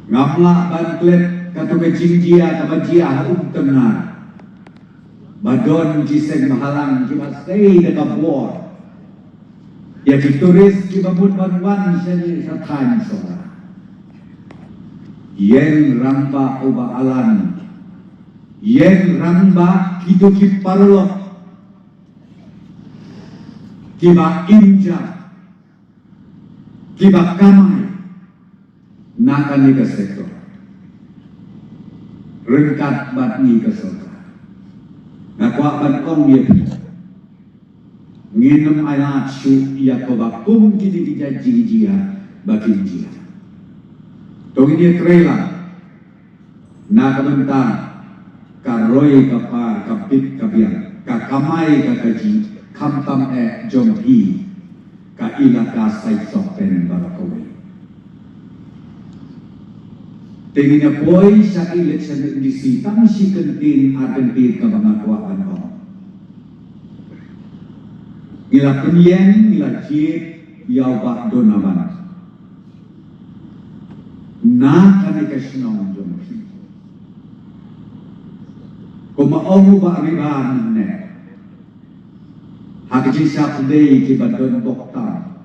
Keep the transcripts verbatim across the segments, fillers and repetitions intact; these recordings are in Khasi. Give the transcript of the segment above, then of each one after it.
Ngam lah ban klet katto ka jingjia kaba jia ha Umtyngnar, ba don ki seng bhalang kiba sei da ka bor ïa ki tourist kiba mut ban wan shane sha thaiñ Sohra. Ïeng rangbah uba alan, ïeng rangbah kito ki paralok kiba im ja, kiba kamai na kane ka sector ryngkat bad ngi ka sorkar. Nga kwah ban ong ïa phi, ngin ym ailad shuh ïa kaba kum kine ki jait jingjia ba kin jia. To ngin ïatrei lang na ka bynta ka roi ka par, ka bit ka biang, ka kamai ka kajih, khamtam eh jong phi ka Elaka Saitsohpen baroh kawei. Te ngin ïa poi sha election M D C tang shi kyntien ar kyntien kaba nga kwah ban ong. Ngi la pynïeng, ngi la jied ïa u Bah Donovan na kane ka shnong jong phi. Kumba ong u Bah Riban mynne, ha ka jingshah pdei kiba don bok tam,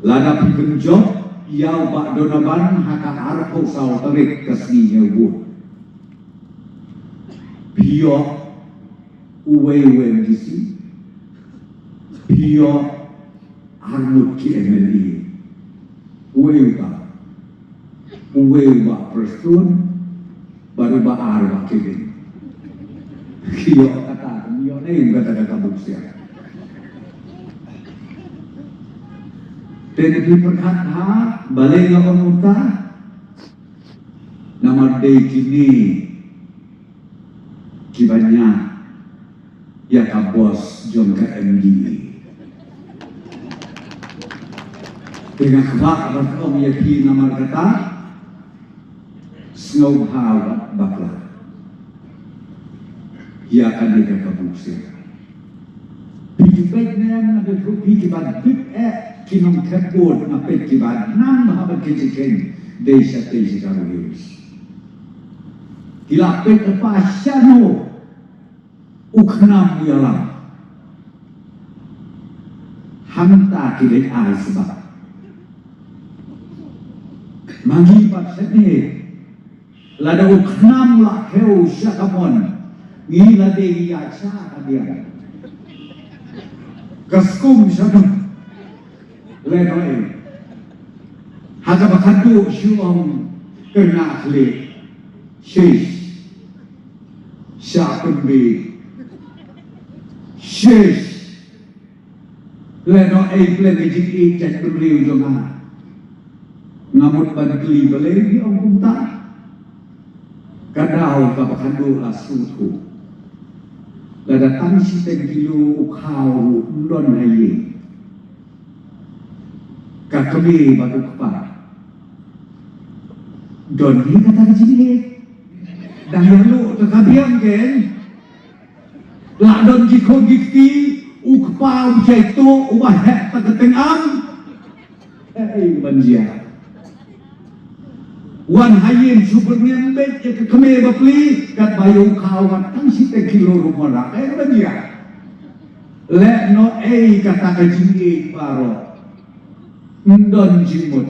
lada phi pynjop ïa u Bah Donovan ha ka arphew saw tarik ka sngi ñiew vote, phi ïoh uwei u M D C, phi ïoh arngut ki M L A. Uwei uta, uwei u Bah Prestone bad uba ar u Bah Kevin. Ki ïoh kata, ki ïoh ne ïa kata ka buk siang. Te ne phi pyrkhat ha balei nga ong uta? Namar dei kine kiba ñiah ïa ka bos jong ka M D A. Te nga kwah ban ong ïa phi namar kata, sngewbha wat bakla ïa kane ka kabu ksiar. Phi ju peit ne em, nga da ruh phi kiba bit eh ki nongthep vote, nga peit kiba nang bha bad ki jingkheiñ dei shatei sha ka Ri Hills. Ki la peit eh pa shano u khnam u ïalam. Hangta ki dei ai sbak. Ma ngi pat shane, lada u khnam la khew sha ka mon, ngi la dei ïa cha ka diang. Ka skum sha ka, lehnoh ei. Ha kaba khadduh shu ong kynna khlieh. Shish. Sha pynbeit. Shish. Lehnoh ei pleng ka jingïeit jait bynriew jong nga. Nga mut ban kylli balei ngi ong kumta. Ka daw kaba khadduh la sngewthuh. Lada tang shiteng kilo u khaw ruh ym don ha ïing. Ka kmie bad u kpa, don hi kata ka jingïeit? Dang ïaluh ka ka biang kein. La don ki khun ki kti, u kpa u jait tuh, uba heh ta ka tyngam. Heh ei ban jia. Wan ha ïing shu byrngem beit ïa ka kmie bapli, katba ïa u khaw wat tang shiteng kilo ruh mara. Ei ban jia. Lehnoh ei kata ka jingïeit baroh. Ym don jingmut.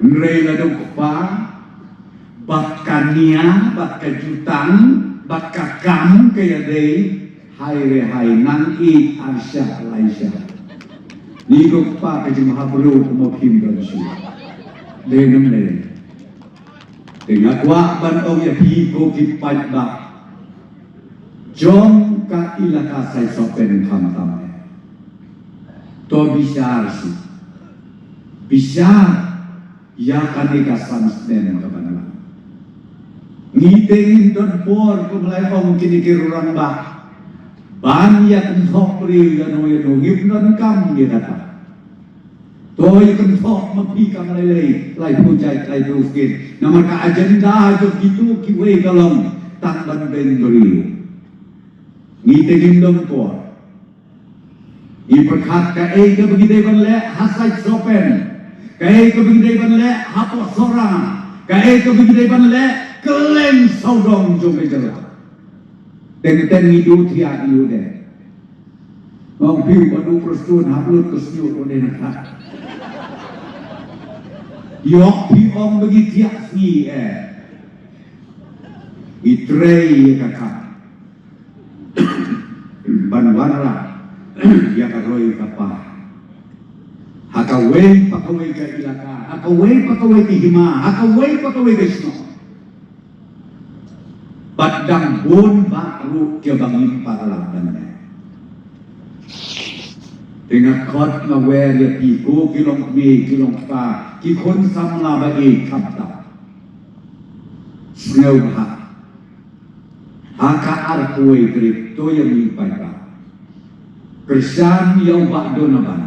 Hynrei lada u kpa bad ka nia bad ka jutang bad ka kam ka ïadei, hai re hai, nang ïeit ar shah lai shah. Ngi ko kpa ka jingbhabriew kumba phim don shuh. Dei ne ym dei? Te nga kwah ban ong ïa phi ko ki paidbah jong ka Elaka Saisopen khamtam, to bishar sih. Bishar ïa kane ka san snem ka ban wan. Ngi te ngim don por, kum la ong kine ki rangbah, ban ïa kynthoh briew ïano ïano, ngim donkam ïa kata. To ïa kynthoh ma phi kam lei lei, laiphew jait, laiphew sien. Namar ka agenda jong kito kiwei ka long tang ban beiñ briew. Ngi te ngim don por. Ngi pyrkhat kaei kaba ngi dei ban leh ha Saisopen. Kaei kaba ngi dei ban leh hapoh Sohra, kaei kaba ngi dei ban leh kylleng sawdong jong ka jylla. Teng teng ngi duh thiah ngi duh dei. Ong phi ba duh Prestone hap lut ka sniut u dei na ka. Ïoh phi ong ba ngi thiah sngi eh. Ngi trei ïa ka kam ban wanrah ïa ka roi ka par ha kawei pa kawei ka ilaka, ha kawei pa kawei ka hima, ha kawei pa kawei ka shnong. Bad dang bun bah ruh kiba ngim pat lah ban leh. Te nga khot nga wer ïa phi ko ki long kmie ki long kpa, ki khun samla ba ïeit, khamtam sngewbha. Ha ka arphew wei tarik to ïa mih paidbah. Kyrshan ïa u Bah Donavan.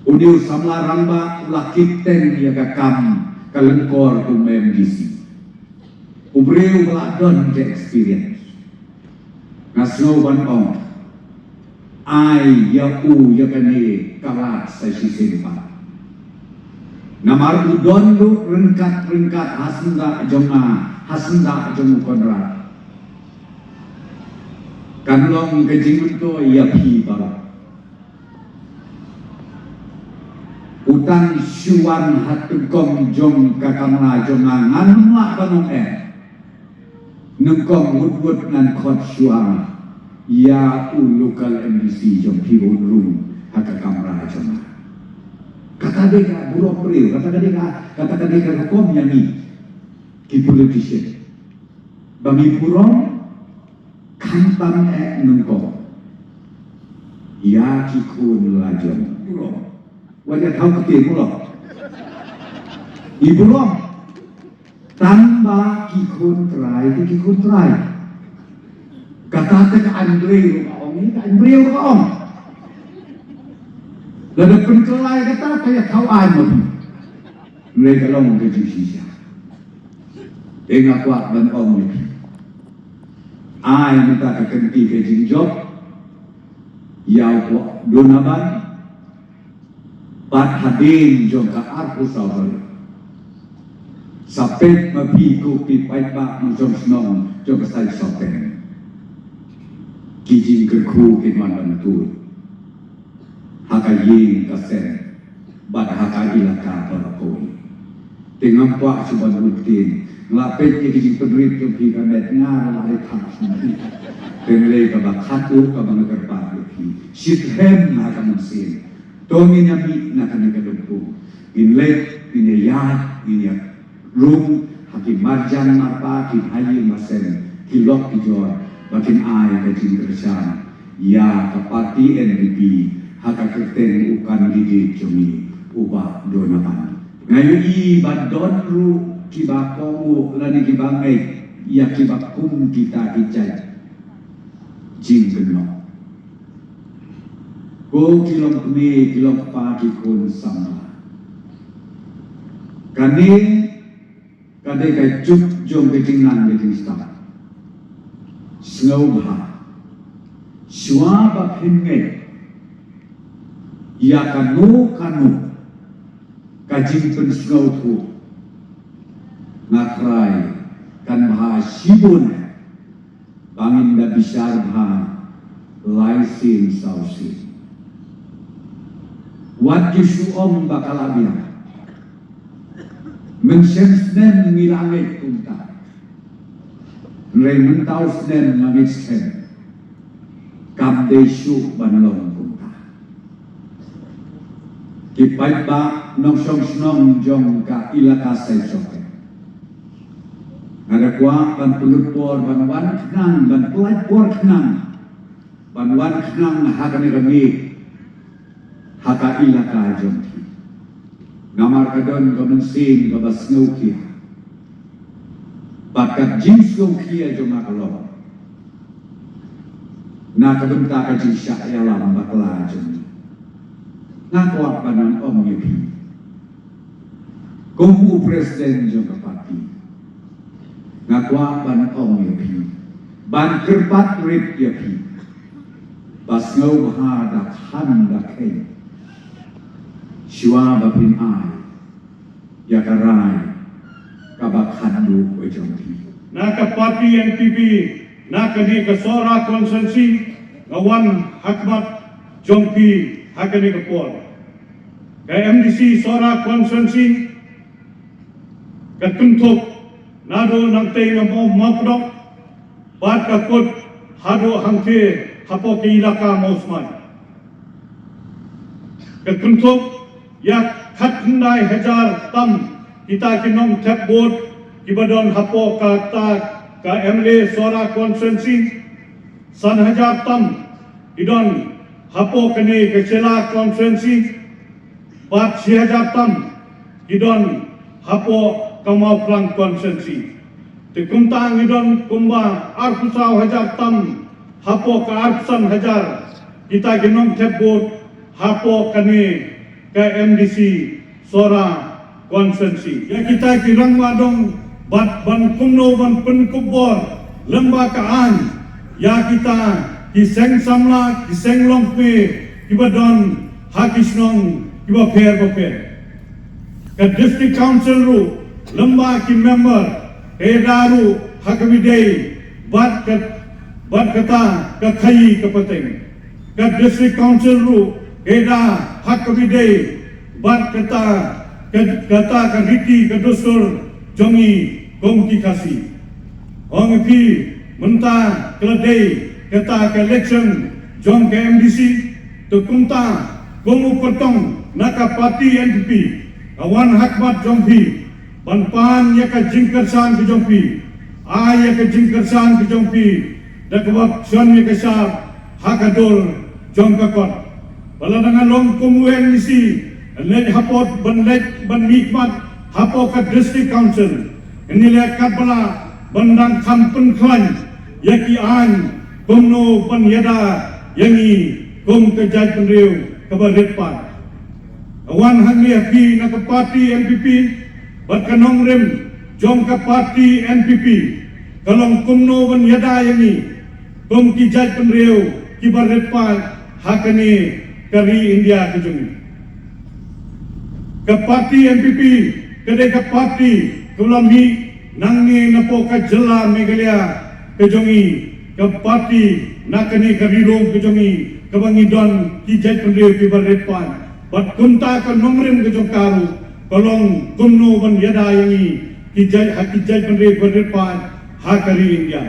Une u samla rangbah u la kit teng ïa ka kam ka lyngkor kum M D C. U briew u la don ka experience. Nga sngew ban ong, ai ïa u ïa kane ka lad sa shisien pat. Namar u don ruh ryngkat ryngkat ha syndah jong nga, ha syndah jong u Conrad. Kan long ka jingmyntoi ïa phi baroh. U tang shu wan ha tyngkong jong ka kamra jong nga, ngan ym lah ban ong eh. Nyngkong wut wut ngan khot shuwa ïa u local M D C jong phi ba un rung ha ka kamra jong nga. Kata dei ka burom briew, kata ka dei ka, kata ka dei ka rukom ïa ngi ki politician. Ba ngi burom khamtam eh nyngkong ïa ki khun la jong. Burom. Wat ïa thaw kti mu lo. Ngi burom. Tang ba ki khun trai te ki khun trai. Kata te ka aiñ briew ruh ka ong, ka aiñ briew ruh ka ong. Lada pynkylla kata ka ïa thaw aiñ ma phi. Hynrei ka long ka jingshisha. Te nga kwah ban ong ïa phi. Ai mynta ka kynti ka jingjop ïa u Bah Donavan. Bad hadien jong ka arphew saw tarik, sa peit ma phi ko ki paidbah nongshong shnong jong ka Saiñ Sohteng. Ki jingkyrkhu kin wan ban tuid ha ka ïing ka sem bad ha ka ilaka baroh kawei. Te ngam kwah shuh ban bun ktien. Nga la peit ïa ki jingpynrit jong phi ka met, nga la ai thap shuh. Te ngi lei kaba khatduh kaba nga kyrpad ïa phi. Shitrhem ha ka mynsiem. To ngin ïa mih na kane ka lympung. Ngin leit, ngin ïa ïaid, ngin ïa rung ha ki marjan marpa, ki ha ïing ha sem, ki lok ki jor, ba kin ai ka jingkyrshan ïa ka party N P P ha ka kyrteng u candidate jong ngi, u Bah Donavan. Nga ïohi ba don ruh kiba kohnguh lane kiba ngeit ïa kiba kum kita ki jait jingkynnoh. Ko ki long kmie, ki long kpa, ki khun samla. Kane ka dei ka juk jong ka jingnang ka jingstad. Sngewbha, shuwa ba phin ngeit ïa kano kano ka jingpynsngewthuh, nga trai kan bha shibun eh ba ngin da bishar bha lai sien saw sien. Wat ki shu ong ba ka la biang. Mynshem snem ngi la ngeit kumta. Hynrei mynta u snem nga ngeit skhem kam dei shuh ban long kumta. Ki paidbah nongshong shnong jong ka ilaka Saiñ Sohteng, nga da kwah ban pynlut por ban wan khnang, ban pynlait por khnang ban wan khnang ha kane ka miet ha ka ilaka jong phi. Namar ka don ka mynsiem kaba sngewkhia. Bad ka jingsngewkhia jong nga ka long na ka bynta ka jingshah ïalam bakla jong ngi. Nga kwah ban ong ïa phi, kum u president jong ka party, nga kwah ban ong ïa phi, ban kyrpad rit ïa phi, ba sngewbha da khan da kheiñ. Shuwa ba phin ai ïa ka rai kaba khadduh ka jong phi. Na ka party N P P, na kane ka Sohra constituency, nga wan ha khmat jong phi ha kane ka por. Ka M D C Sohra constituency ka kynthup naduh nangtei na Mawpdok bad ka kut haduh hangtei hapoh ka ilaka Mawsmai. Ka kynthup ïa khatkhyndai hajar tam kita ki nongthep vote kiba don hapoh kata ka M L A Sohra constituency, san hajar tam ki don hapoh kane ka Shella constituency, bad shi hajar tam ki don hapoh ka Mawphlang constituency. Te kumta ngi don kumba arphew saw hajar tam hapoh ka arphew san hajar kita ki nongthep vote hapoh kane ka M D C Sohra constituency. Ïa kita ki rangbah dong bad ban kumno ban pynkup bor lem bad ka aiñ ïa kita ki seng samla, ki seng longkmie kiba don ha ki shnong kiba pher bapher. Ka District Council ruh lem bad ki member ka ïada ruh ha kaba ïadei bad ka, bad kata ka khaïi ka pateng. Ka District Council ruh ka ïada ha kaba ïadei bad kata ka, kata ka riti ka dustur jong ngi kum ki Khasi. Ong ïa phi mynta ka la dei kata ka election jong ka M D C, te kumta kum u kyrtong na ka party N P P nga wan ha khmat jong phi ban pan ïa ka jingkyrshan ka jong phi, ai ïa ka jingkyrshan ka jong phi da kaba shon ïa ka shap ha ka dur jong ka kot. Ba lada nga long kum u M D C, leit hapoh ban leit ban mihkhmat hapoh ka District Council, ngi leh katba lah ban dang kham pynkhlaiñ ïa ki aiñ kumno ban ïada ïa ngi kum ka jaitbynriew kaba rit paid. Nga wan hangne ha phi na ka party N P P bad ka nongrim jong ka party N P P ka long kumno ban ïada ïa ngi kum ki jaitbynriew kiba rit paid ha kane ka ri India ka jong ngi. Ka party N P P ka dei ka party kaba la mih nangne napoh ka jylla Meghalaya ka jong ngi, ka party na kane ka ri lum ka jong ngi kaba ngi don ki jaitbynriew kiba rit paid. Bad kumta ka nongrim ka jong ka ruh ka long kumno ban ïada ïa ngi ki jait, ha ki jaitbynriew kiba rit paid ha ka ri India.